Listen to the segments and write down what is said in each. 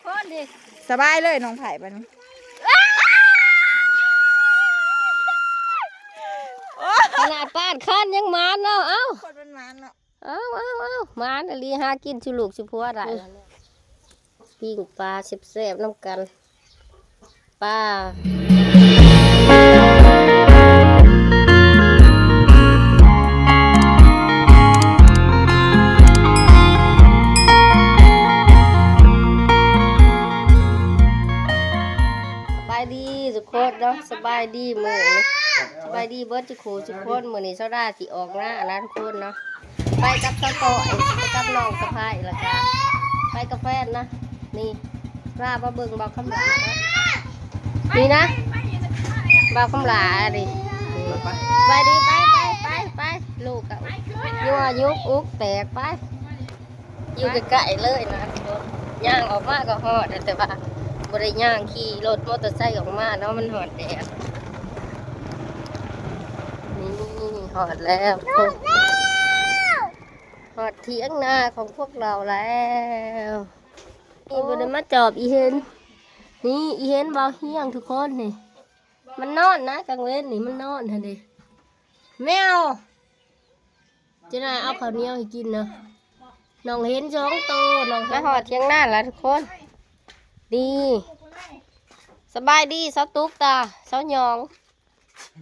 ຄົນເດ້ ສະບາຍເລີຍນ້ອງໄຜ່ບັດນີ້. ຂະໜາດປາດຄັນຍັງໝານເນາະ. ເອົ້າ ຄົນມັນໝານເນາະ. ເອົ້າ ເອົ້າ ເອົ້າ ໝານອີ່ຫຼີ ຫາກິນສູ່ລູກສູ່ຜົວໄດ້. ອືມ ປີ້ງປາແຊບໆນຳກັນ. ປາ ສະບາຍດີທຸກຄົນເນາະ ສະບາຍດີມື້ນີ້ ສະບາຍດີເບິດທຸກຜູ້ທຸກຄົນ. ມື້ນີ້ຊາວດາຊິອອກນານະທຸກຄົນເນາະ. ໄປກັບສາວຕ້ອຍ ໄປກັບນ້ອງສະໃພ້ ແລ້ວກະໄປກັບແຟນນະ. ນີ້ ພາມາເບິ່ງບ່າວຄຳຫຼ້ານະ ນີ້ນະ ບ່າວຄຳຫຼ້ານີ້. ໄປດີ ໄປ ໄປ ໄປ ໄປ ລູກກະຍົວະຍຸກອຸກແຕກໄປ. ຢູ່ໃກ້ໆເລີຍນະທຸກຄົນ ຍ່າງອອກມາກໍຮອດ ແຕ່ວ່າບໍ່ໄດ້ຍ່າງຂີ່ລົດມໍເຕີໄຊອອກມາເນາະ ມັນຮ້ອນແດດ. ນີ້ຮອດແລ້ວ ຮອດແລ້ວ ຮອດຖຽງນາຂອງພວກເຮົາແລ້ວ. ນີ້ບໍ່ໄດ້ມາຈອບອີເຫັນ ນີ້ອີເຫັນບໍ່ຮຽງທຸກຄົນນີ້ ມັນນອນນະ ກາງເວັນນີ້ມັນນອນຫັ້ນເດ້ ແມວ. ເຈົ້ານາຍເອົາເຂົ້າໜຽວໃຫ້ກິນເນາະ ນ້ອງເຫັນສອງໂຕ ນ້ອງເຫັນ ມາຮອດຖຽງນາແລ້ວທຸກຄົນ. ນີ້ ສະບາຍດີສາວຕຸກຕາ ສາວຫຍອງ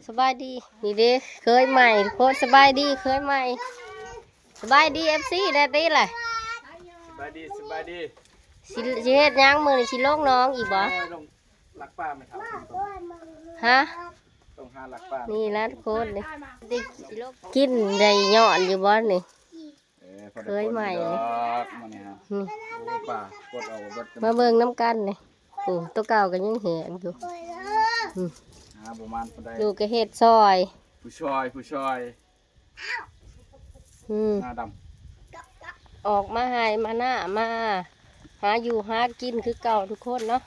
ສະບາຍດີ. ນີ້ເດ້ເຂີຍໃໝ່ທຸກຄົນ ສະບາຍດີເຂີຍໃໝ່ ສະບາຍດີເອັຟຊີແດ່ຕິລະ. ສະບາຍດີ ສະບາຍດີ. ຊິ ຊິເຮັດຫຍັງມື້ນີ້ ຊິລົງໜອງອີກບໍ່? ເອີ ລົງ ລັກປາແມ່ເຖົ້າ. ຮະ? ຕ້ອງຫາລັກປາ. ນີ້ລະທຸກຄົນນີ້ ກິນໄດ້ຍ້ອນຢູ່ບໍ່ນີ້? ເອີ ເຂີຍໃໝ່ນີ້ ດອກ ມື້ນີ້ຮະ ນີ້ ໂອ້ ປາ ກົດເອົາເບິດ. ມາເບິ່ງນຳກັນນີ້ ໂອ້ ໂຕເກົ່າກໍຍັງແຫ້ງຢູ່. ອືມ ຫາບໍ່ໝານປານໃດ ລູກກໍເຮັດຊ່ອຍ ຜູ້ຊ່ອຍ ຜູ້ຊ່ອຍ. ອືມ ໜ້າດຳ ອອກມາໄຮ່ມານາ ມາຫາຢູ່ຫາກິນຄືເກົ່າທຸກຄົນເນາະ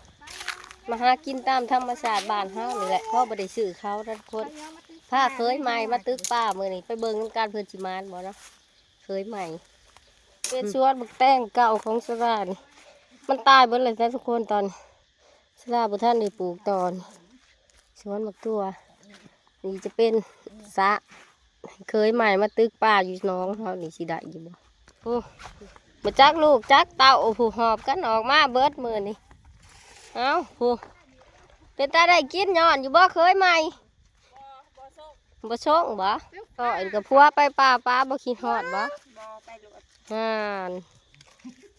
ມາຫາກິນຕາມທຳມະຊາດບ້ານເຮົານີ້ແຫຼະ ພໍບໍ່ໄດ້ຊື້ເຂົ້ານະທຸກຄົນ. ພາເຂີຍໃໝ່ມາຕຶກປາມື້ນີ້ ໄປເບິ່ງນຳກັນເພິ່ນຊິໝານບໍ່ເນາະ ເຂີຍໃໝ່. ເປັນສວນບັກແຕງເກົ່າຂອງສາລານີ້ ມັນຕາຍເບິດແລ້ວນະທຸກຄົນ ຕອນນີ້ ສາລາບໍ່ທັນໄດ້ປູກຕໍ່ນີ້ ສວນໝາກຖົ່ວ. ນີ້ຈະເປັນສະ ເຂີຍໃໝ່ມາຕຶກປາຢູ່ໜອງເຮົານີ້ ຊິໄດ້ຢູ່ບໍ່? ໂອ້ ບໍ່ຈັກລູກຈັກເຕົ້າ ໂອ້ ຜູ້ຫອບກັນອອກມາເບິດມື້ນີ້. ເອົ້າ ຜູ້ ເປັນຕາໄດ້ກິນຍ້ອນຢູ່ບໍ່ເຂີຍໃໝ່? ບໍ່ສົ່ງບໍ່? ກໍເອີ ກັບຜົວໄປປ່າ ປາບໍ່ຄິດຮອດບໍ່? ຫັ້ນ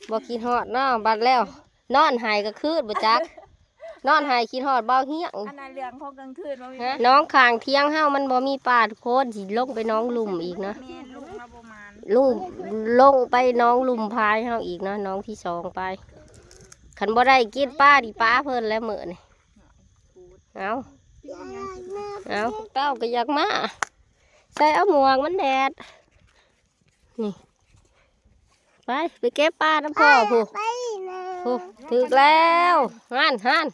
ບໍ່ຄິດຮອດເນາະ ບັດແລ້ວ ນອນໄຫ້ກະຄືດບໍ່ຈັກ ນອນໄຫ້ຄິດຮອດເບົາຮຽງ. ອັນນັ້ນເລື່ອງຂອງກາງຄືນບໍ່ມີ. ຮະ? ໜອງຂ້າງຖຽງເຮົາມັນບໍ່ມີປາທຸກຄົນ ຊິລົງໄປໜອງລຸ່ມອີກນະ. ແມ່ນ ລຸງລາວບໍ່ມານ ລຸງ ລົງໄປໜອງລຸ່ມພາຍເຮົາອີກນະ ໜອງທີສອງໄປ. ຄັນບໍ່ໄດ້ກິນປານີ້ປາເພິ່ນແລ້ວມື້ນີ້. ເອົາ ເອົາ ເຕົ້າກໍຢາກມາ ໃສ່ເອົາໝວກມັນແດດ. ນີ້ ໄປ ໄປເກັບປານຳພໍ່ພຸ້ນ ພຸ້ນ ຖືກແລ້ວ ຫັ້ນ ຫັ້ນ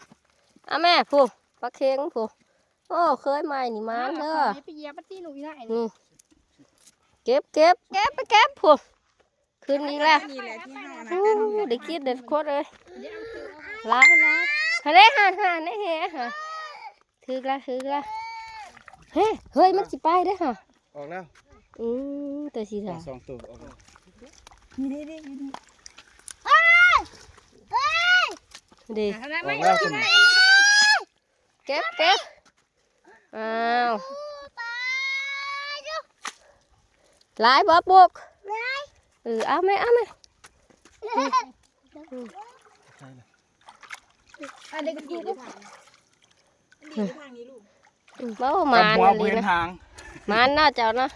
ເອົາແມ່ພຸ້ນ ປາເຂັງພຸ້ນ. ໂອ້ ເຂີຍໃໝ່ນີ້ໝານເດີ ໄປຢຽບມັນຕີລູກອີ່ນ້ອຍນີ້. ນີ້ ເກັບ ເກັບ ເກັບ ໄປເກັບພຸ້ນ ຂຶ້ນອີກແລ້ວ. ນີ້ແຫຼະທີ່ເຮົາ ໂອ້ ໄດ້ກິນເດີທຸກຄົນເອີຍ ຫຼາຍ ຫຼາຍ ຫັ້ນເດ້ ຫັ້ນ ຫັ້ນ ໃນແຫຫັ້ນ. ຖືກລະ ຖືກລະ ເຮີ້ຍ ເຮີ້ຍ ມັນຊິໄປເດ້ຫະ ອອກແລ້ວ. ອືມ ຕົວສີຂາວ ສອງຕົວອອກແລ້ວ. ນີ້ ນີ້ ນີ້ ນີ້ ເດ້ ອອກແລ້ວ. ເກັບ ເກັບ ອ້າວ ຫຼາຍບໍ່ປຸກ? ຫຼາຍ. ເອີ ເອົາແມ່ ເອົາແມ່. ອັນນີ້ກໍຄື ເວົ້າໝານອີ່ຫຼີນະ ໝານເນາະເຈົ້າເນາະ.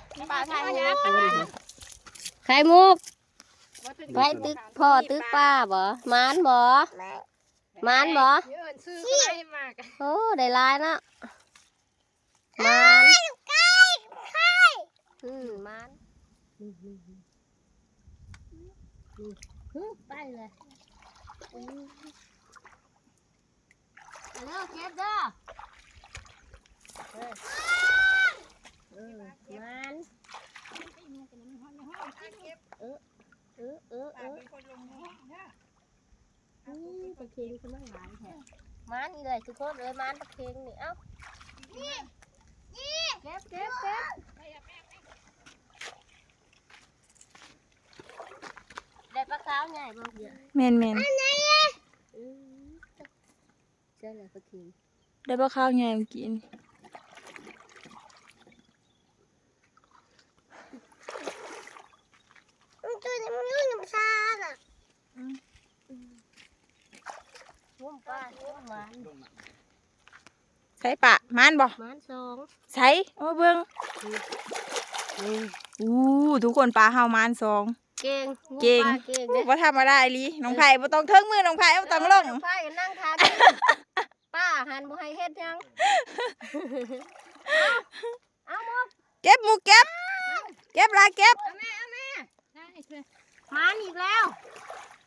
ໄຂ່ມຸກ ໄປຕຶກພໍ່ຕຶກປ້າບໍ່? ໝານບໍ່? ໝານບໍ່? ໂອ້ ໄດ້ຫຼາຍເນາະ ໝານ. ອືມ ໝານ ໄປເລີຍ. ເອົາເດີ ເກັບເດີ ເອີ ເອີ ໝານ ເອີ ເອີ ເອີ ເອີ ອືມ ປາເຄັງກຳລັງຫຼາຍແທ້ ມານີ້ເລີຍທຸກຄົນເອີຍ ມາປາເຄັງນີ້ ເອົ້າ ນີ້ ນີ້ ເກັບ ເກັບ ເກັບ ໄດ້ປາຂາວໃຫຍ່ບໍ່? ແມ່ນໆ ອືມ ໃສ່ລະປາເຄັງ ໄດ້ປາຂາວໃຫຍ່ເມື່ອກີ້ນີ້ ມັນຕົວນີ້ມັນຢູ່ນ້ຳຊານະ ອືມ ງຸ້ມປາງຸ້ມຫວານ ໃສ່ປາ ມານບໍ່? ມານສອງ ໃສ່ ເອົາມາເບິ່ງ ອືມ ອູ້ ທຸກຄົນ ປາເຮົາມານສອງ ເກັ່ງ ເກັ່ງ ງຸ້ມປາເກັ່ງເດ້ ບໍ່ທຳມະດາອີ່ຫຼີ ນ້ອງໄພບໍ່ຕ້ອງເທິງມື ນ້ອງໄພບໍ່ຕ້ອງລົງ ເອີ ນ້ອງໄພກໍນັ່ງທາ ປ້າຫັ້ນບໍ່ໃຫ້ເຮັດຫຍັງ ເອົາໝູກ ເກັບໝູກເກັບ ເກັບລະເກັບ ເອົາແມ່ ເອົາແມ່ ມາອີກແລ້ວ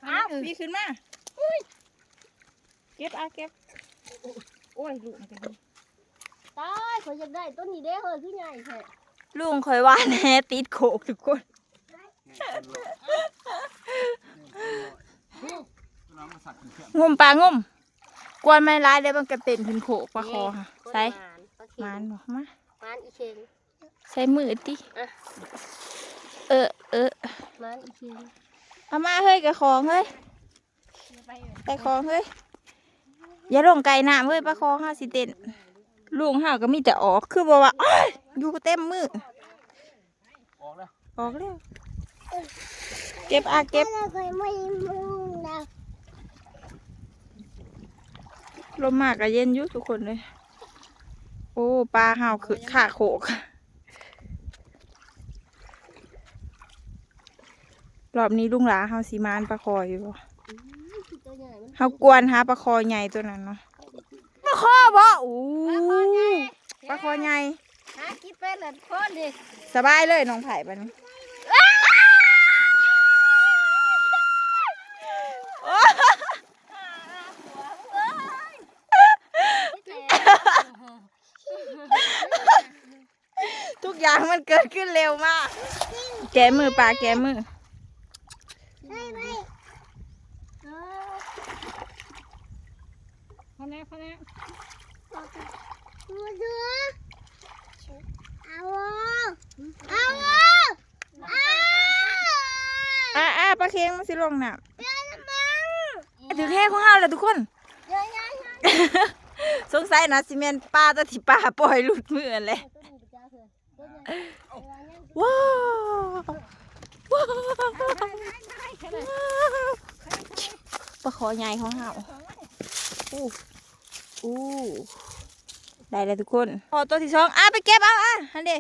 ເອົາ ປີນຂຶ້ນມາ ອຸ້ຍ ເກັບອາເກັບ ໂອ້ຍ ລູກມັນກໍດີ ຕາຍ ຂ້ອຍຢາກໄດ້ຕົວນີ້ເດ້ເຮີ້ຍ ຄືໃຫຍ່ແທ້ ລຸງຂ້ອຍຫວ່ານແຫຕິດໂຄກທຸກຄົນ ງຸ້ມປາງຸ້ມ ກວນມັນຫຼາຍແລ້ວມັນກະເຕັ້ນຂຶ້ນໂຄກປາຄໍຫະ ໃສ່ ມານບໍ່ ມາ ມານອີເຄັງ ໃສ່ມືຕິ ອະ ເອີ ເອີ ມານອີເຄັງ ເອົາມາເຮີ້ຍ ກະຂອງເຮີ້ຍ ໃສ່ຂອງເຮີ້ຍ ຢ່າລົງໃກ້ນ້ຳເຮີ້ຍ ປາຄໍເຮົາຊິເຕັ້ນ ລຸງເຮົາກະມີແຕ່ອອກ ຄືບໍ່ວ່າ ໂອ້ຍ ຢູ່ເຕັມມື ອອກແລ້ວ ອອກແລ້ວ ເກັບອາເກັບ ລົມມາກະເຢັນຢູ່ທຸກຄົນເອີຍ ໂອ້ ປາເຮົາຄາໂຄກ ລອບນີ້ລຸງຫຼ້າເຮົາຊິມານປາຄໍຢູ່ບໍ່? ເຮົາກວນຫາປາຄໍໃຫຍ່ຕົວນັ້ນເນາະ ປາຄໍບໍ່? ໂອ້ ປາຄໍໃຫຍ່ ປາຄໍໃຫຍ່ ຫາກິນເປັນແລ້ວຄົນນີ້ ສະບາຍເລີຍນ້ອງໄພບາດນີ້ ໂອ້ ທຸກຢ່າງມັນເກີດຂຶ້ນເລັວມາກ ແກະມືປາ ແກະມື ພໍແລ້ວ ພໍແລ້ວ ເອົາ ເອົາ ອາ ອາ ປາເຄັງມັນຊິລົງນ້ຳ ຖືກແຫຂອງເຮົາແລ້ວທຸກຄົນ ສົງໄສໜ້າຊິແມ່ນປາຕົວທີ່ປ້າປ່ອຍຫຼຸດມືຫັ້ນແຫຼະ ວ້າວ ວ້າວ ປາຄໍໃຫຍ່ຂອງເຮົາ ໂອ້ ໂອ້ ໄດ້ແລ້ວທຸກຄົນ ພໍຕົວທີສອງ ອາ ໄປເກັບເອົາ ອາ ຫັ້ນເດ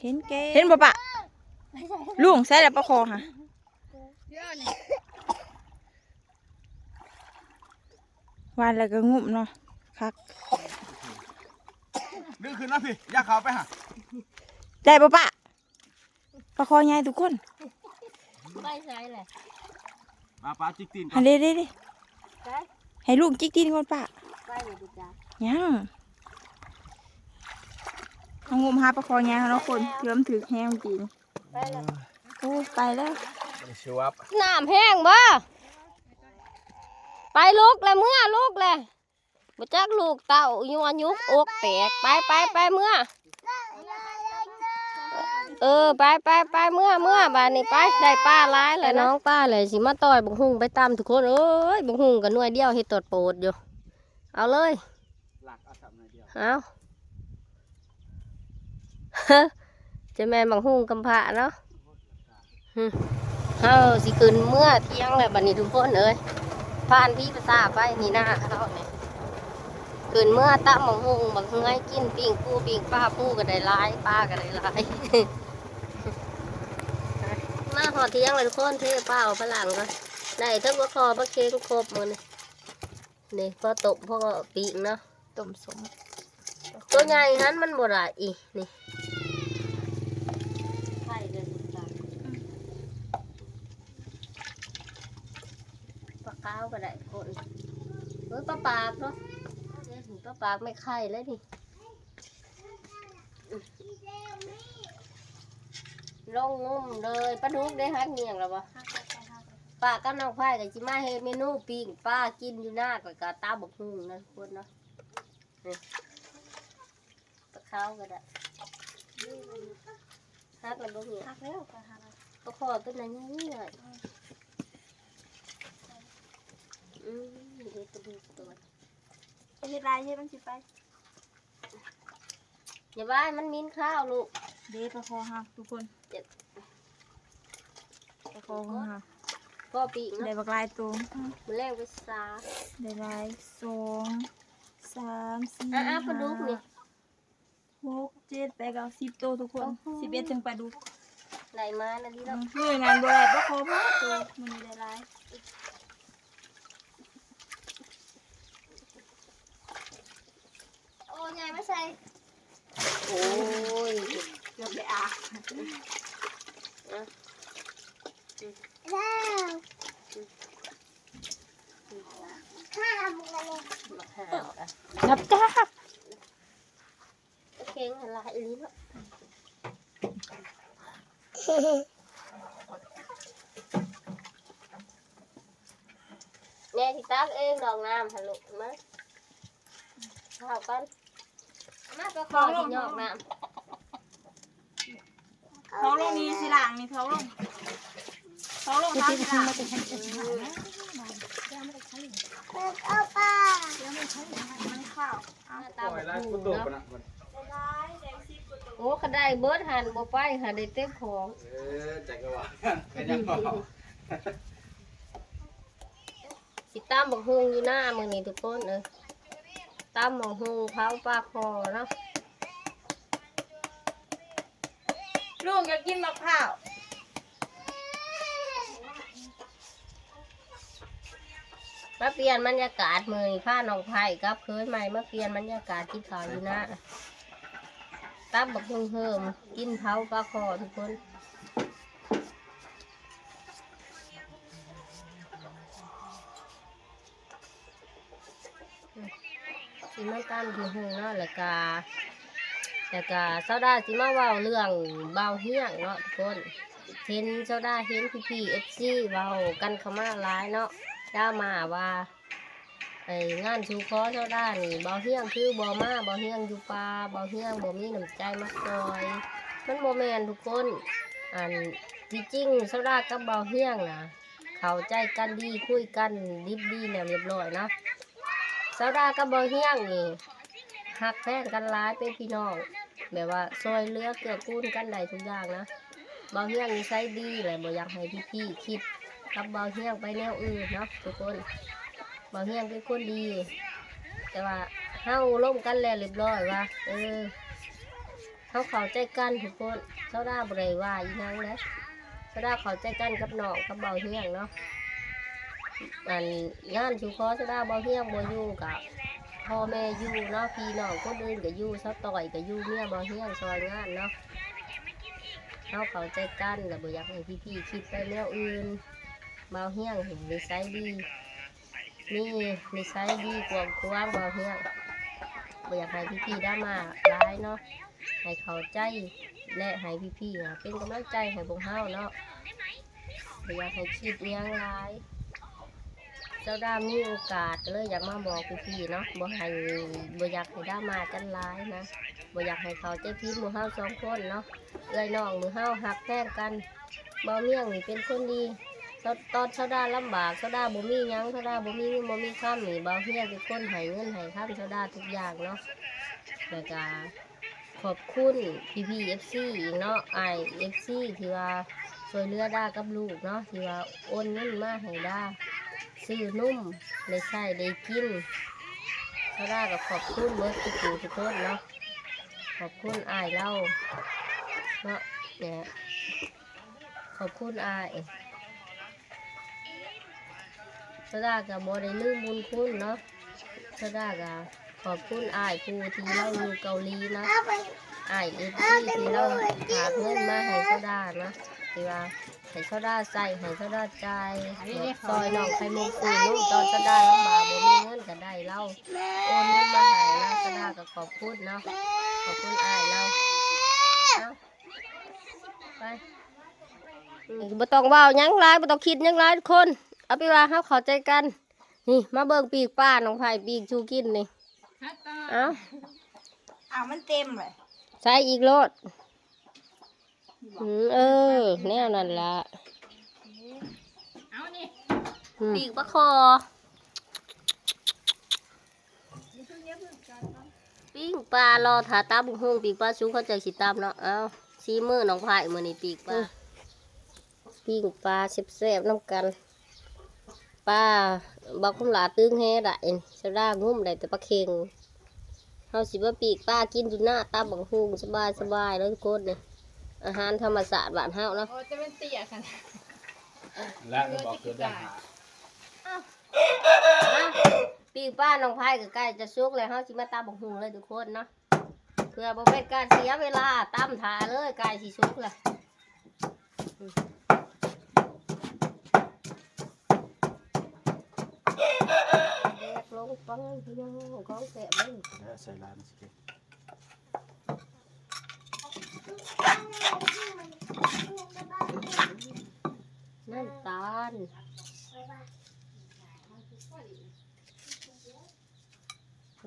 ເຫັນແກ່ ເຫັນບໍ່ປະ? ລຸງ ໃສ່ລະປາຄໍຫະ? ຫວ່ານແລ້ວກໍງຸ້ມເນາະ ຄັກ ດຶງຂຶ້ນມາພີ້ ຢ່າເຂົ້າໄປຫາ ໄດ້ບໍ່ປະ? ປາຄໍໃຫຍ່ທຸກຄົນ ໄປໃສແຫຼະ? ປາ ປາຈິກຕີນກ່ອນ ຫັ້ນເດ ເດ ເດ ໃສ? ໃຫ້ລຸງຈິກຕີນກ່ອນປະ ໄປແລ້ວຕິຈ້າ? ຍັງ ເຮົາງົມຫາປາຄໍໃຫຍ່ເຮົາເນາະຄົນ ເກືອບຖືກແຮງກິນ ໄປແລ້ວ ໂອ້ ໄປແລ້ວ ນ້ຳແຮງບໍ່? ໄປລຸກແລ້ວ ເມືອລຸກແລ້ວ ບໍ່ຈັກລູກເຕົ້າຢູ່ ຍຸກອົກແຕກ ໄປ ໄປ ໄປ ເມືອ ເອີ ໄປ ໄປ ໄປ ເມືອ ເມືອ ບາດນີ້ໄປ ໄດ້ປາຫຼາຍແລ້ວ ໄດ້ນ້ອງປາແລ້ວ ຊິມາຕ່ອຍບັກຫຸ່ງໄປຕຳທຸກຄົນເອີຍ ບັກຫຸ່ງກໍໜ່ວຍດຽວເຮັດຕອດໂປດຢູ່ ເອົາເລີຍ ເອົາ ຈະແມ່ນບັກຫຸ່ງກຳພ້າເນາະ ເຮົາຊິຂຶ້ນເມືອທຽງແລ້ວບັດນີ້ທຸກຄົນເອີຍ ຜ່ານຜີປາສາໄປນີ້ນາເຮົານີ້ ຂຶ້ນເມືອຕຳບັກຫຸ່ງບັກເຮືອຍກິນ ປີ້ງປູປີ້ງປາ ປູກໍໄດ້ຫຼາຍ ປາກໍໄດ້ຫຼາຍ ມາຮອດທຽງແລ້ວທຸກຄົນ ເທປາອອກໄປລ້າງກ່ອນ ໄດ້ທັງປາຄໍປາເຄັງຄົບມື້ນີ້ ນີ້ພໍຕົ້ມພໍປີ້ງເນາະ ຕົ້ມສົ້ມ ຕົວໃຫຍ່ຫັ້ນມັນບໍ່ໄດ້ອີກນີ້ ໄຂ່ເດີ ປາຂາວກໍໄດ້ຄົນ ເອີ ປາປາກເນາະ ປາປາກແມ່ໄຂ່ແລ້ວນີ້ ລົງງຸ້ມເລີຍ ປາດຸກໄດ້ຫັກງຽງແລ້ວບໍ່? ປ້າກັບນ້ອງໄພກໍຊິມາເຮັດເມນູປີ້ງປາກິນຢູ່ນາ ຂ້ອຍກໍຕຳບັກຫຸ່ງນະທຸກຄົນເນາະ. ນີ້ ປາຂາວກໍໄດ້ ຫັກແລ້ວບໍ່ເຫຍ? ຫັກແລ້ວ ກໍຫັກແລ້ວ. ປາຄໍຕົວນັ້ນໃຫຍ່ ອືມ ເຮັດກະດູກຕົວ ເຮັດຫຼາຍເຮັດມັນຊິໄປ. ຢ່າວ່າໃຫ້ມັນໝິ່ນຄາວລູກ. ເດ້ ປາຄໍເຮົາທຸກຄົນ ປາຄໍຂອງເຮົາ ພໍປີ້ງເນາະ ໄດ້ບັກຫຼາຍໂຕ. ອືມ ມື້ແລງໄປຊາ ໄດ້ຫຼາຍ ສອງ ສາມ ສີ່ ອ່າໆ ປາດຸກນີ້ ຫ້າ ຫົກ ເຈັດ ແປດ ເກົ້າ ສິບໂຕທຸກຄົນ. ໂອ້ໂຫ ສິບເອັດ ຈັ່ງປາດຸກ ໄດ້ມານະດີເນາະ. ອືມ ມື້ນັ້ນບໍ່ໄດ້ປາຄໍພໍໂຕ ມື້ນີ້ໄດ້ຫຼາຍ. ໂອ້ ໃຫຍ່ມາໃສ່ ໂອ້ຍ ເກືອບໄດ້ອາບ. ອ່ະ ແລ້ວ ຂ້າມກັນເລີຍ ມາຫາ ອ່ະ ນັບກາ ເຄັ່ງຫັ້ນລະອີ່ຫຼີເນາະ. ແມ່ຊິຕັກເອງດອກນ້ຳຫັ້ນລູກ ມາ ເຂົ້າກ່ອນ ມາ ໄປຂໍຊິຫຍອກນ້ຳ. ເທົາລົງນີ້ຊິລ້າງນີ້ ເທົາລົງ ເທົາລົງ ເທົາຊິລ້າງ. ເອົາປາ ມັນຂາວ. ເອົາ ໂອ້ຍ ຫຼາຍກວ່າໂຕປານນັ້ນ. ໂອ້ ຄັນໄດ້ເບິດຫັ້ນ ບໍ່ໄປຫາໄດ້ເຕັມຂອງ. ເອີ ຈັກກະວ່າ ກະຍັງເວົ້າ. ຊິຕຳບັກຫຸ່ງຢູ່ນາມື້ນີ້ທຸກຄົນເອີຍ ຕຳບັກຫຸ່ງເຜົາປາຄໍເນາະ. ລູກຢາກກິນບັກພ້າວ. ມາປ່ຽນບັນຍາກາດມື້ນີ້ ພານ້ອງໄພກັບເຂີຍໃໝ່ມາປ່ຽນບັນຍາກາດກິນເຂົ້າຢູ່ນາ ຕຳບັກຫຸ່ງເຫິມ ກິນເຜົາປາຄໍທຸກຄົນ. ຊິມາຕຳບັກຫຸ່ງເນາະ ແລ້ວກະ ແລ້ວກະຊາວດາຊິມາເວົ້າເລື່ອງບ່າວຮຽງເນາະທຸກຄົນ. ເຫັນຊາວດາເຫັນພີ່ໆ ເອັຟຊີ ເວົ້າກັນເຂົ້າມາຫຼາຍເນາະ ດຣາມາວ່າ ໄອ້ງານສູ່ຂໍຊາວດານີ້ ບ່າວຮຽງຄືບໍ່ມາ ບ່າວຮຽງຢູ່ປ່າ ບ່າວຮຽງບໍ່ມີນ້ຳໃຈມາຊ່ອຍ. ມັນບໍ່ແມ່ນທຸກຄົນ ອັນ ທີ່ຈິງຊາວດາກັບບ່າວຮຽງນະ ເຂົ້າໃຈກັນດີ ຄຸຍກັນດິບດີແລ້ວລຽບລ້ອຍເນາະ. ຊາວດາກັບບ່າວຮຽງນີ້ ຮັກແພງກັນຫຼາຍ ເປັນພີ່ນ້ອງ ແບບວ່າຊ່ອຍເຫຼືອເກື້ອກູນກັນໄດ້ທຸກຢ່າງນະ. ບ່າວຮຽງນິໄສດີ ແລະ ບໍ່ຢາກໃຫ້ພີ່ໆຄິດກັບບ່າວຮຽງໄປແນວອື່ນເນາະທຸກຄົນ. ບ່າວຮຽງເປັນຄົນດີ ແຕ່ວ່າເຮົາລົມກັນແລ້ວລຽບລ້ອຍວ່າ ເອີ ເຮົາເຂົ້າໃຈກັນທຸກຄົນ. ຊາວດາບໍ່ໄດ້ວ່າອີ່ຫຍັງເດ້ ຊາວດາເຂົ້າໃຈກັນກັບນ້ອງກັບບ່າວຮຽງເນາະ. ອັນງານສູ່ຂໍຊາວດາ ບ່າວຮຽງບໍ່ຢູ່ກະ ພໍ່ແມ່ຢູ່ເນາະ ພີ່ນ້ອງຄົນອື່ນກະຢູ່ ສາວຕ້ອຍກະຢູ່ ເມຍບ່າວຮຽງຊ່ອຍງານເນາະ. ເຮົາເຂົ້າໃຈກັນ ແລະ ບໍ່ຢາກໃຫ້ພີ່ໆຄິດໄປແນວອື່ນ. ບ່າວຮຽງນີ້ນິໄສດີ ມີນິໄສດີກວ້າງຂວາງ ບ່າວຮຽງ ບໍ່ຢາກໃຫ້ພີ່ໆດຣາມາຫຼາຍເນາະ. ໃຫ້ເຂົ້າໃຈ ແລະ ໃຫ້ພີ່ໆເປັນກຳລັງໃຈໃຫ້ພວກເຮົາເນາະ ບໍ່ຢາກໃຫ້ຄິດອີ່ຫຍັງຫຼາຍ. ຊາວດາມີໂອກາດກໍເລີຍຢາກມາບອກພີ່ໆເນາະ ບໍ່ໃຫ້ ບໍ່ຢາກໃຫ້ດຣາມາກັນຫຼາຍນະ ບໍ່ຢາກໃຫ້ເຂົ້າໃຈຜິດໝູ່ເຮົາສອງຄົນເນາະ. ເອື້ອຍນ້ອງໝູ່ເຮົາຮັກແພງກັນ ບ່າວຮຽງນີ້ເປັນຄົນດີ. ຕອນ ຕອນຊາວດາລຳບາກ ຊາວດາບໍ່ມີຫຍັງ ຊາວດາບໍ່ມີເງິນບໍ່ມີຄຳນີ້ ບ່າວຮຽງເປັນຄົນໃຫ້ເງິນໃຫ້ຄຳຊາວດາທຸກຢ່າງເນາະ. ແລ້ວກະຂອບຄຸນພີ່ໆເອັຟຊີອີກເນາະ ອ້າຍເອັຟຊີທີ່ວ່າຊ່ວຍເຫຼືອດາກັບລູກເນາະ ທີ່ວ່າໂອນເງິນມາໃຫ້ດາຊື້ນົມໄດ້ໃຊ້ໄດ້ກິນ. ຊາວດາກໍຂອບຄຸນເບິດທຸກຜູ້ທຸກຄົນເນາະ ຂອບຄຸນອ້າຍລາວເນາະ ແລະ ຂອບຄຸນອ້າຍ ຊາວດາກໍບໍ່ໄດ້ລືມບຸນຄຸນເນາະ. ຊາວດາກໍຂອບຄຸນອ້າຍຜູ້ທີ່ລາວຢູ່ເກົາຫຼີນະ ອ້າຍເອັຟຊີທີ່ລາວຝາກເງິນມາໃຫ້ຊາວດານະ ທີ່ວ່າໃຫ້ຊາວດາໃຊ້ ໃຫ້ຊາວດາຈ່າຍ ຊ່ອຍນ້ອງໄຂ່ມຸກຊື້ນົມ ຕອນຊາວດາລຳບາກບໍ່ມີເງິນກໍໄດ້ລາວໂອນເງິນມາໃຫ້ນະ. ຊາວດາກໍຂອບຄຸນເນາະ ຂອບຄຸນອ້າຍລາວ. ເອົາ ໄປ ບໍ່ຕ້ອງເວົ້າຫຍັງຫຼາຍ ບໍ່ຕ້ອງຄິດຫຍັງຫຼາຍທຸກຄົນ ເອົາເປັນວ່າເຮົາເຂົ້າໃຈກັນ. ນີ້ ມາເບິ່ງປີ້ງປານ້ອງໄພປີ້ງສູ່ກິນນີ້. ເອົາ ເອົາ ມັນເຕັມເລີຍ ໃສ່ອີກໂລດ. ອືມ ເອີ ແນວນັ້ນລະ. ເອົານີ້ ອືມ ປີ້ງປາຄໍ່ ປີ້ງປາລໍຖ້າຕຳບັກຫຸ່ງ ປີ້ງປາສຸກເຂົາເຈົ້າຊິຕຳເນາະ. ເອົາ ຊີມືນ້ອງໄພມື້ນີ້ ປີ້ງປາ ອືມ ປີ້ງປາແຊບໆນຳກັນ. ປາ ບັກຄຳຫຼ້າຕຶງແຮໄດ້ ສາວດາງຸ້ມໄດ້ແຕ່ປາເຂັງ. ເຮົາຊິມາປີ້ງປາກິນຢູ່ນາ ຕຳບັກຫຸ່ງສະບາຍໆເລີຍທຸກຄົນ. ນີ້ອາຫານທຳມະຊາດບ້ານເຮົາເນາະ. ໂອ້ ຈະແມ່ນເຕ້ຍຊັ້ນ ແລະບອກເກີດເດືອນຫ້າ. ປີ້ງປານ້ອງໄພກໍໃກ້ຈະສຸກແລ້ວ ເຮົາຊິມາຕຳບັກຫຸ່ງເລີຍທຸກຄົນເນາະ. ເພື່ອບໍ່ເປັນການເສຍເວລາ ຕຳຖ້າເລີຍ ໃກ້ຊິສຸກແລ້ວ. ແດກລົງໄປພີ່ນ້ອງ ຂອງແຊບເດ້. ແລ້ວໃສ່ຫຼາຍມັນຊິເກັບ ນ້ຳຕານ. ໃຜ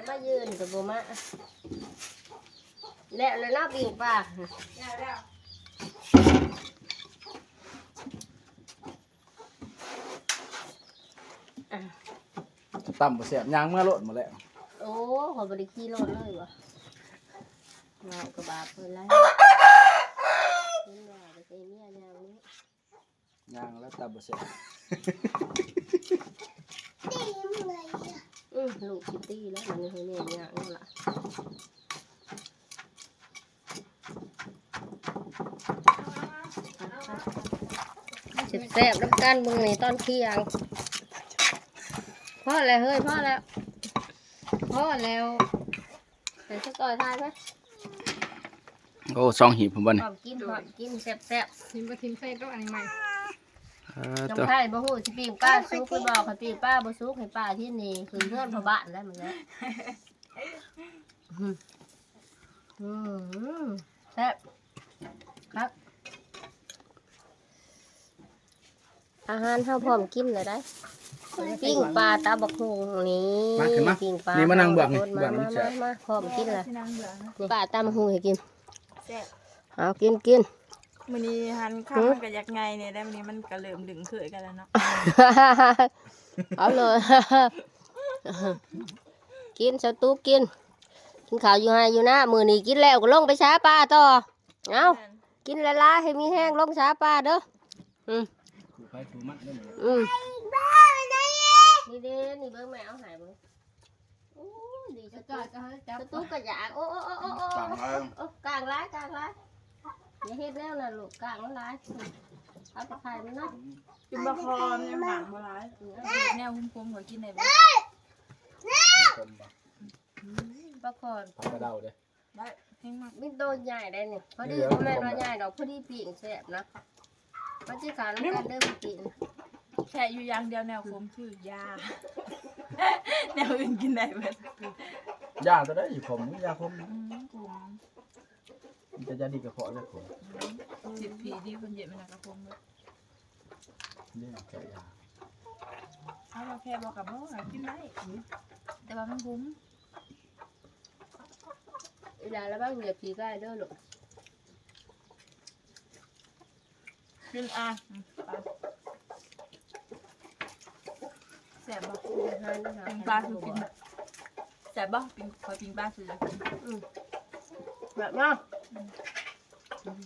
ມາຢືນກໍບໍ່ມາ. ແລ້ວແລ້ວເນາະ ປີ້ງປາ ແລ້ວ ແລ້ວ ອ່ະ ຕຳບໍ່ແຊບ ຍ່າງເມືອໂລດໝົດແລ້ວ. ໂອ້ ຂ້ອຍບໍ່ໄດ້ຂີ່ລົດເລີຍຫວາ ເວົ້າກໍບາບເພິ່ນຫຼາຍ ເຫັນວ່າໄປໃສ່ເມຍຍ່າງເມືອ. ຍ່າງແລ້ວຕຳບໍ່ແຊບ ອື້ ລູກຊິຕີແລ້ວ ມັນໃຫ້ແມ່ຍ່າງແລ້ວລະ. ແຊບໆນຳກັນມື້ນີ້ຕອນທ່ຽງ. ພໍແລ້ວເຮີ້ຍ ພໍແລ້ວ ພໍແລ້ວ. ໃຫ້ສະກອຍຖ່າຍໄປ. ໂອ້ ສອງຫີບພຸ້ນບໍ່ນີ້ ພ້ອມກິນ ພ້ອມກິນ ແຊບໆ. ຊິມບໍ່ຖິ້ມໃສ່ໂຕະອັນໃໝ່. ເອີ ນ້ອງໄພບໍ່ຮູ້ຊິປີ້ງປາສຸກຫຼືບໍ່ ຄັນປີ້ງປາບໍ່ສຸກໃຫ້ປ້າກິນນີ້ ຂຶ້ນເຮືອນພໍ່ບ້ານໄດ້ມື້ນີ້. ອືມ ອືມ ແຊບຄັກ. ອາຫານເຮົາພ້ອມກິນແລ້ວໄດ໋. ປີ້ງປາຕຳບັກຫຸ່ງນີ້ ມາຂຶ້ນມາ ປີ້ງປາ ນີ້ມານັ່ງເບື້ອງນີ້ ເບິ່ງນີ້ ເບື້ອງນີ້ແຊບ ມາ ມາ ມາ ພ້ອມກິນແລ້ວ. ນີ້ປ້າຕຳບັກຫຸ່ງໃຫ້ກິນ ແຊບ. ເອົາ ກິນ ກິນ. ມື້ນີ້ຫັ້ນຄຳ ຫື ມັນກໍຢາກໃຫຍ່ແດ່ໄດ໋ ມື້ນີ້ມັນກໍເລີ່ມດຶງເຄີຍກັນແລ້ວເນາະ. ເອົາເລີຍ ກິນ ສະຕຸກກິນ ກິນເຂົ້າຢູ່ໄຮ່ຢູ່ນາ. ມື້ນີ້ກິນແລ້ວກໍລົງໄປຫາປາຕໍ່. ເອົາ ແມ່ນ ກິນຫຼາຍໆ ໃຫ້ມີແຮງລົງຫາປາເດີ. ອືມ ໃຜຖືມັດເດີ. ອືມ ນີ້ເດ້ ນີ້ເບິ່ງແມ່ເອົາໃຫ້ເບິ່ງ. ໂອ້ ດີ ສະຕຸກ ສະຕຸກກໍເຮີ້ຍ ຈັບ ສະຕຸກກໍຢາກ. ໂອ້ ໂອ້ ກ້າງຫຼາຍ ໂອ້ ກ້າງຫຼາຍ ກ້າງຫຼາຍ. ຢ່າເຮັດແນວນັ້ນລູກ ກ້າງມັນຫຼາຍ. ເອົາໄປຂາຍມັນເນາະ. ກິນບໍ່ພໍ ມັນຍັງໜັງບໍ່ຫຼາຍ. ອືມ ເຮັດແນວຂົມໆ ຂ້ອຍກິນໄດ້ບໍ່? ຂົມບໍ່? ປາຄອນ ປາກະເດົາເດ້. ໄດ້ ແຮງມັກ ມີໂຕໃຫຍ່ໄດ໋ນີ້. ພໍດີ ບໍ່ແມ່ນວ່າໃຫຍ່ດອກ ພໍດີປີ້ງແຊບນະ. ມັນຊິຂາວນຳກັນເດີ ມັນກິນແຊບຢູ່ຢ່າງດຽວ ແນວຂົມຄືຢາ ແນວອື່ນກິນໄດ້ເບິດ. ຢາຕົວໃດຂົມ? ຢາຂົມ. ອືມ ຂົມ ມັນຈະຢາດີກະເພາະແລ້ວຂົມ. ອືມ ສິດຜີດີຄົນເຢັບມັນນະກະຂົມເບິດ. ນີ້ແກະຢາ ເອົາມາແພະບໍ່ກະບໍ່ ກິນໄດ້ ແຕ່ວ່າມັນຂົມ. ອີຫຼາລະວັງເຫຼືອຜີໄດ້ເດີລູກ. ກິນອາ ອືມ ປາ ແຊບບໍ່? ອືມ ປີ້ງປາສູ່ກິນ. ແຊບບໍ່? ປີ້ງ ຂ້ອຍປີ້ງປາສູ່ກິນ. ອືມ ແຊບບໍ່? ອືມ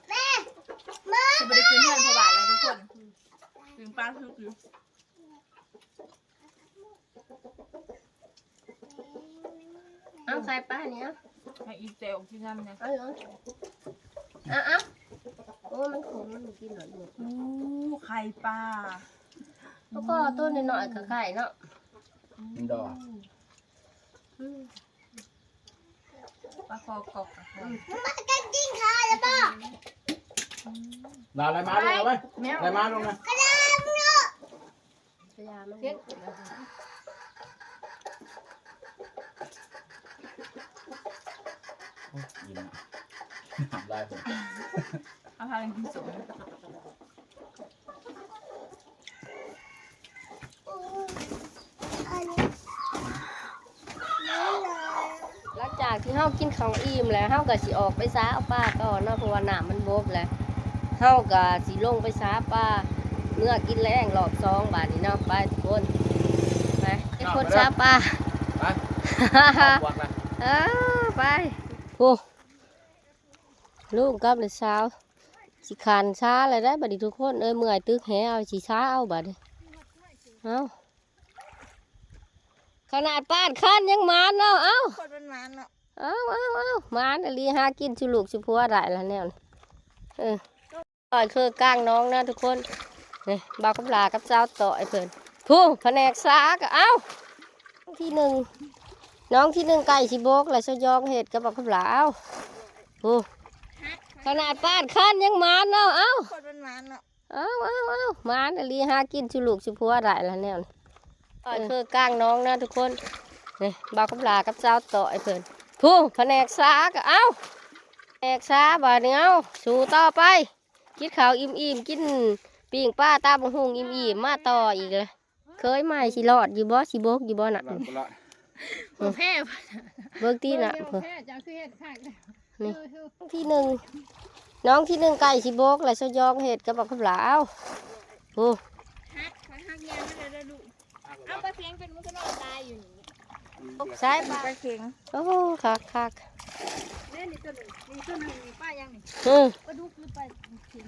ແມ່ ແມ່ ຊິບໍ່ໄດ້ຂຶ້ນເຮືອນພໍ່ບ້ານແລ້ວທຸກຄົນ. ອືມ ປີ້ງປາສູ່ກິນ. ເອົາ ໄຂ່ປານີ້ເອົາ ໃຫ້ອີແຕວກິນນຳແດ່. ເອົາ ເອົາ ເອົາ ໂອ້ ມັນຂົມ ມັນບໍ່ກິນດອກ. ໂອ້ ໄຂ່ປາ ແລ້ວກໍໂຕນ້ອຍໆ ກະໄຂ່ເນາະ. ອືມ ດອກ. ອືມ ປາຄໍ່ກອກ ອືມ ມາກັນກິນຂ້າວແລ້ວບໍ່? ອືມ ລາໄລ່ມາລົງເອົາໄວ້ ແມວ ໄລ່ມາລົງນະ. ພະຍາມາເຮັດ ໂອ້ຍ ອີ່ມ ນ້ຳລາຍ ເພິ່ນ ເອົາພາກັນກິນສົ້ມ. ຫຼັງຈາກທີ່ເຮົາກິນເຂົ້າອີ່ມແລ້ວ ເຮົາກໍຊິອອກໄປຊາປາຕໍ່ເນາະ ເພາະວ່ານ້ຳມັນບົກແລ້ວ ເຮົາກໍຊິລົງໄປຊາປາ ເມືອກິນແລງລອບສອງບາດນີ້ເນາະ. ໄປທຸກຄົນ ໄປ ເຮັດຄົນຊາປາ ໄປ ເອົາພວກລະ ເອີ ໄປ. ໂອ້ ລຸງກັບຫຼານສາວຊິຂັນຊາແລ້ວໄດ໋ບາດນີ້ທຸກຄົນເອີຍ ເມື່ອຍຕຶກແຫເອົາ ຊິຊາເອົາບາດນີ້ ເອົາ ຂະໜາດປາດຄັນຍັງໝານເນາະ ເອົາ ຄົນມັນໝານເນາະ ເອົາ ເອົາ ເອົາ ໝານອີ່ຫຼີ ຫາກິນສູ່ລູກສູ່ຜົວໄດ້ລະແນວນີ້ ເອີ ຕ່ອຍຄືກາງໜອງນະທຸກຄົນ ນີ້ ບ່າວຄຳຫຼາກັບສາວຕ່ອຍເພິ່ນ ຜູ້ພະແນກສາກໍເອົາ ທີໜຶ່ງ ໜອງທີໜຶ່ງໃກ້ຊິບົກແລ້ວ ສະຍອງເຮັດກັບບັກຄຳຫຼາ ເອົາ ໂອ້ ຂະໜາດປາດຄັນຍັງໝານເນາະ ເອົາ ຄົນມັນໝານເນາະ ເອົາ ເອົາ ເອົາ ໝານອີ່ຫຼີ ຫາກິນສູ່ລູກສູ່ຜົວໄດ້ລະແນວນີ້ ເອີ ຄືກາງໜອງນະທຸກຄົນ ນີ້ ບ່າວຄຳຫຼາກັບສາວຕ່ອຍເພິ່ນ ຜູ້ພະແນກສາກໍເອົາ ແນກສາບາດນີ້ ເອົາ ສູ້ຕໍ່ໄປ ກິນເຂົ້າອີ່ມໆ ກິນປີ້ງປາຕຳບັກຫຸ່ງອີ່ມໆ ມາຕໍ່ອີກເລີຍ ເຄີຍໃໝ່ ຊິລອດຢູ່ບໍ່ ຊິບົກຢູ່ບໍ່ນະ ບໍ່ລອດ ບໍ່ແພ້ ເບິ່ງຕິນະ ເບິ່ງແພ້ ເຈົ້າຄືເຮັດຄັກ ນີ້ ທີໜຶ່ງ ໜອງທີໜຶ່ງໃກ້ຊິບົກແລ້ວ ສະຍອງເຮັດກັບບັກຄຳຫຼາ ເອົາ ໂອ້ ຫັກ ຂ້ອຍຫັກຍາງມັນເດີລູກ ເອົາປາເຂັງເປັນໝູກະນອນຕາຍຢູ່ນີ້ ໃສ່ປາເຂັງ ໂອ້ ຄັກໆ ເດ້ ນີ້ຕົວໜຶ່ງ ນີ້ຕົວໜຶ່ງ ນີ້ປາຫຍັງນີ້ ເອີ ປາດຸກຫຼືປາເຂັງ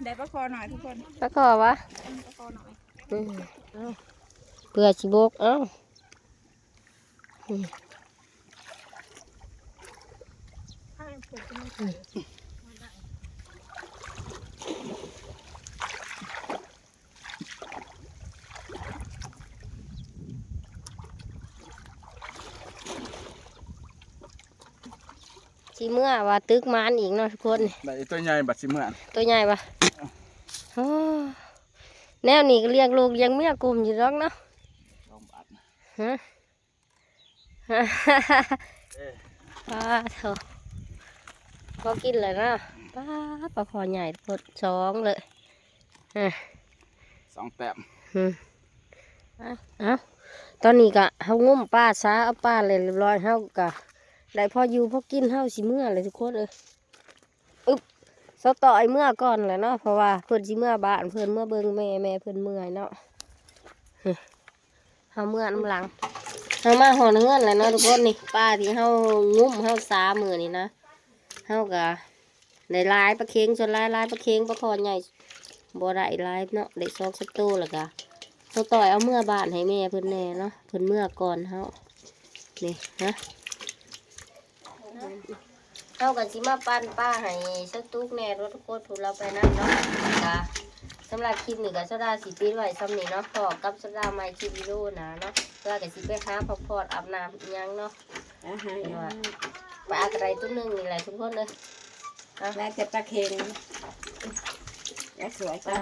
ໄດ້ປາຄໍໜ້ອຍທຸກຄົນ ປາຄໍຫວາ ປາຄໍໜ້ອຍ ອືມ ເພື່ອຊິບົກ ເອົາ ອືມ ຊິເມືອວ່າຕຶກໝານອີກເນາະທຸກຄົນ ໄດ້ຕົວໃຫຍ່ບັດຊິເມືອ ຕົວໃຫຍ່ຫວາ ໂອ້ ແນວນີ້ກໍລ້ຽງລູກລ້ຽງເມຍກຸ້ມຢູ່ດອກເນາະ ສອງບາດ ຮະ ເອີ ປາໂທ້ ພໍກິນແລ້ວເນາະ ປາ ປາຄໍໃຫຍ່ໂພດ ສອງເລີຍ ອາ ສອງແຕ້ມ ອືມ ເອົາ ເອົາ ຕອນນີ້ກະເຮົາງຸ້ມປາຊາ ເອົາປາແລ້ວຮຽບຮ້ອຍ ເຮົາກະໄດ້ພໍຢູ່ພໍກິນ ເຮົາຊິເມືອແລ້ວທຸກຄົນເອີຍ ອຶບ ສາວຕ້ອຍເມືອກ່ອນແຫຼະເນາະ ເພາະວ່າເພິ່ນຊິເມືອບ້ານເພິ່ນ ເມືອເບິ່ງແມ່ ແມ່ເພິ່ນເມື່ອຍເນາະ ເຮົາເມືອນຳຫຼັງ ເຮົາມາຮອດເຮືອນແລ້ວເນາະທຸກຄົນ ນີ້ປາທີ່ເຮົາງຸ້ມເຮົາຊາມື້ນີ້ນະ ເຮົາກະໄດ້ຫຼາຍປາເຂັງ ສ່ວນຫຼາຍ ຫຼາຍປາເຂັງ ປາຄໍໃຫຍ່ບໍ່ໄດ້ຫຼາຍເນາະ ໄດ້ສອງສາມໂຕ ແລ້ວກະສາວຕ້ອຍເອົາເມືອບ້ານໃຫ້ແມ່ເພິ່ນແດ່ເນາະ ເພິ່ນເມືອກ່ອນເຮົາ ນີ້ນະ ເຮົາກໍຊິມາປັ່ນປາໃຫ້ສາວຕຸກແດ່ເນາະທຸກຄົນ ຜູ້ລາວໄປນຳເນາະ ກະສຳລັບຄລິບນີ້ກໍສາວດາຊິປິດໄວ້ສ່ຳນີ້ເນາະ ພໍ້ກັບສາວດາໃໝ່ຄລິບວິດີໂອໜ້າເນາະ ເພື່ອກໍຊິໄປຫາພັກຜ່ອນອາບນ້ຳອີ່ຫຍັງເນາະ ອາຫານ ເອີ ປາກໍໄດ້ຕົວໜຶ່ງນີ້ແຫຼະທຸກຄົນເອີຍ ອາ ໄດ້ແຕ່ປາເຂັງ ແລ້ວສວຍ ອາ